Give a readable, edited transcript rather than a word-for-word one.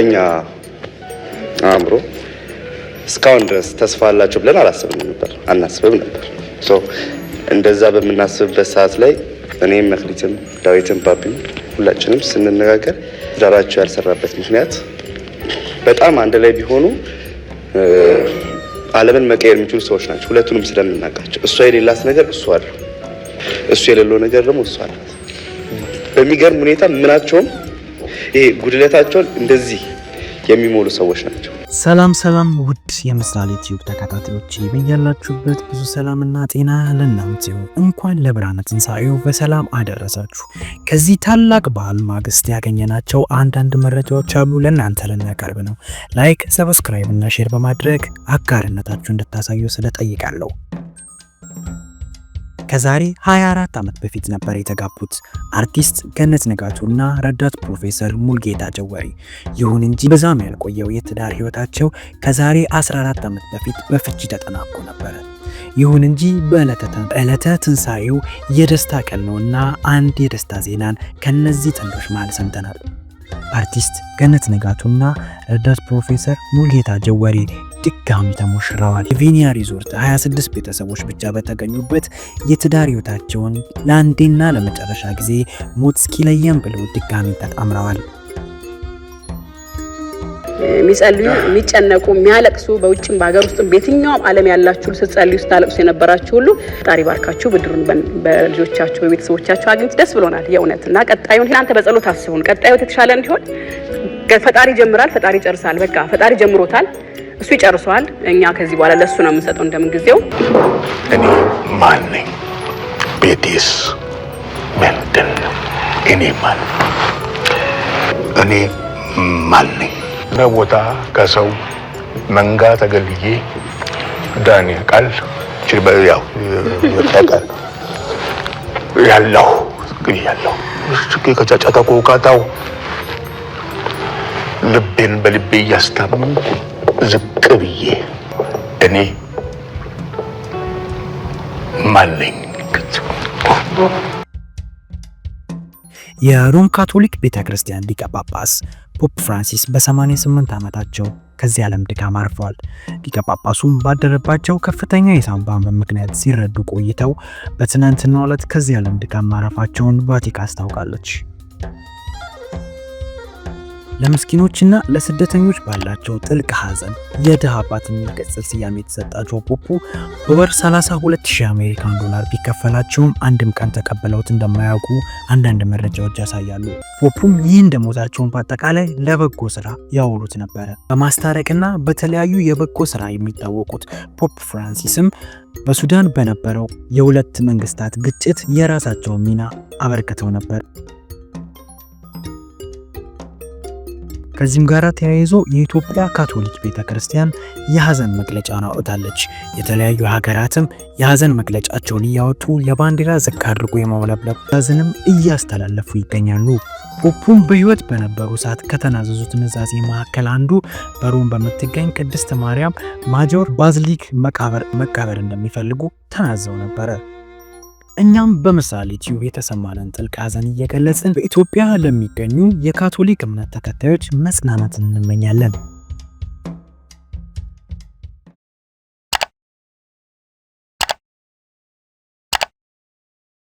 በእኛ አእምሮ እስካሁን ድረስ ተስፋ አላቸው ብለን አላስብም ነበር፣ አናስብም ነበር። So እንደዛ በምናስብበት ሰዓት ላይ እኔም መክሊትም ዳዊትም ባቢም ሁላችንም ስንነጋገር ትዳራቸው ያልሰራበት ምክንያት በጣም አንድ ላይ ቢሆኑ ዓለምን መቀየር የሚችሉ ሰዎች ናቸው። ሁለቱንም ስለምናውቃቸው እሷ የሌላት ነገር እሱ አለው፣ እሱ የሌለው ነገር ደግሞ እሷ አላት። በሚገርም ሁኔታ ምናቸውም ይሄ ጉድለታቸውን እንደዚህ የሚሞሉ ሰዎች ናቸው። ሰላም ሰላም፣ ውድ የምሳሌ ቲዩብ ተከታታዮች፣ በያላችሁበት ብዙ ሰላምና ጤና ለእናንተ ይሁን። እንኳን ለብርሃነ ትንሣኤው በሰላም አደረሳችሁ። ከዚህ ታላቅ በዓል ማግስት ያገኘናቸው አንዳንድ መረጃዎች አሉ፣ ለእናንተ ልናቀርብ ነው። Like፣ subscribe እና share በማድረግ አጋርነታችሁ እንድታሳዩ ስለጠይቃለሁ። ከዛሬ 24 ዓመት በፊት ነበር የተጋቡት አርቲስት ገነት ንጋቱና ረዳት ፕሮፌሰር ሙልጌታ ጀወሪ። ይሁን እንጂ በዛም ያልቆየው የትዳር ህይወታቸው ከዛሬ 14 ዓመት በፊት በፍቺ ተጠናቆ ነበረ። ይሁን እንጂ በዕለተ ትንሣኤው የደስታ ቀን ነውና አንድ የደስታ ዜናን ከነዚህ ጥንዶች መሃል ሰምተናል። አርቲስት ገነት ንጋቱና ረዳት ፕሮፌሰር ሙልጌታ ጀወሪ ድጋሚ ተሞሽረዋል። የቪኒያ ሪዞርት 26 ቤተሰቦች ብቻ በተገኙበት የትዳር ህይወታቸውን ለአንዴና ለመጨረሻ ጊዜ ሞት እስኪለየን ብለው ድጋሚ ተጣምረዋል። የሚጸልዩ፣ የሚጨነቁ፣ የሚያለቅሱ በውጭም በሀገር ውስጥም በየትኛውም ዓለም ያላችሁ ስትጸልዩ ስታለቅሱ የነበራችሁ ሁሉ ፈጣሪ ባርካችሁ ብድሩን በልጆቻችሁ በቤተሰቦቻችሁ አግኝት ደስ ብሎናል የእውነት። እና ቀጣዩን እናንተ በጸሎት አስቡን። ቀጣዩ የተሻለ እንዲሆን ፈጣሪ ይጀምራል፣ ፈጣሪ ይጨርሳል። በቃ ፈጣሪ ጀምሮታል፣ እሱ ይጨርሰዋል። እኛ ከዚህ በኋላ ለእሱ ነው የምንሰጠው እንደምን ጊዜው። እኔ ማን ነኝ? ቤቴስ ምንድን ነው? እኔ ማን እኔ ማን ነኝ? ከቦታ ከሰው መንጋ ተገልዬ ዳንኤል ቃል ያው ቃል ያለሁ ያለሁ ከጫጫታ ከውካታው ልቤን በልቤ እያስታመምኩ ዝቅ ብዬ እኔ ማን ነኝ? የሮም ካቶሊክ ቤተ ክርስቲያን ሊቀ ጳጳስ ፖፕ ፍራንሲስ በ88 ዓመታቸው ከዚህ ዓለም ድካም አርፈዋል። ሊቀ ጳጳሱም ባደረባቸው ከፍተኛ የሳንባ ህመም ምክንያት ሲረዱ ቆይተው በትናንትናው ዕለት ከዚህ ዓለም ድካም ማረፋቸውን ቫቲካን አስታውቃለች። ለምስኪኖችና ለስደተኞች ባላቸው ጥልቅ ሐዘን የድሃ አባት የሚል ቅጽል ስያሜ የተሰጣቸው ፖፑ በወር 32,000 አሜሪካን ዶላር ቢከፈላቸውም አንድም ቀን ተቀብለውት እንደማያውቁ አንዳንድ መረጃዎች ያሳያሉ። ፖፑም ይህን ደሞዛቸውን በአጠቃላይ ለበጎ ስራ ያውሉት ነበረ። በማስታረቅና በተለያዩ የበጎ ስራ የሚታወቁት ፖፕ ፍራንሲስም በሱዳን በነበረው የሁለት መንግስታት ግጭት የራሳቸውን ሚና አበርክተው ነበር። ከዚህም ጋር ተያይዞ የኢትዮጵያ ካቶሊክ ቤተ ክርስቲያን የሀዘን መግለጫን አውጥታለች። የተለያዩ ሀገራትም የሀዘን መግለጫቸውን እያወጡ የባንዲራ ዝቅ አድርጎ የማውለብለብ ሀዘንም እያስተላለፉ ይገኛሉ። ፖፑም በሕይወት በነበሩ ሰዓት ከተናዘዙት ኑዛዜ መካከል አንዱ በሮም በምትገኝ ቅድስት ማርያም ማጆር ባዝሊክ መቃብር እንደሚፈልጉ ተናዘው ነበረ። እኛም በምሳሌ ቲዩብ የተሰማንን ጥልቅ ሐዘን እየገለጽን በኢትዮጵያ ለሚገኙ የካቶሊክ እምነት ተከታዮች መጽናናትን እንመኛለን።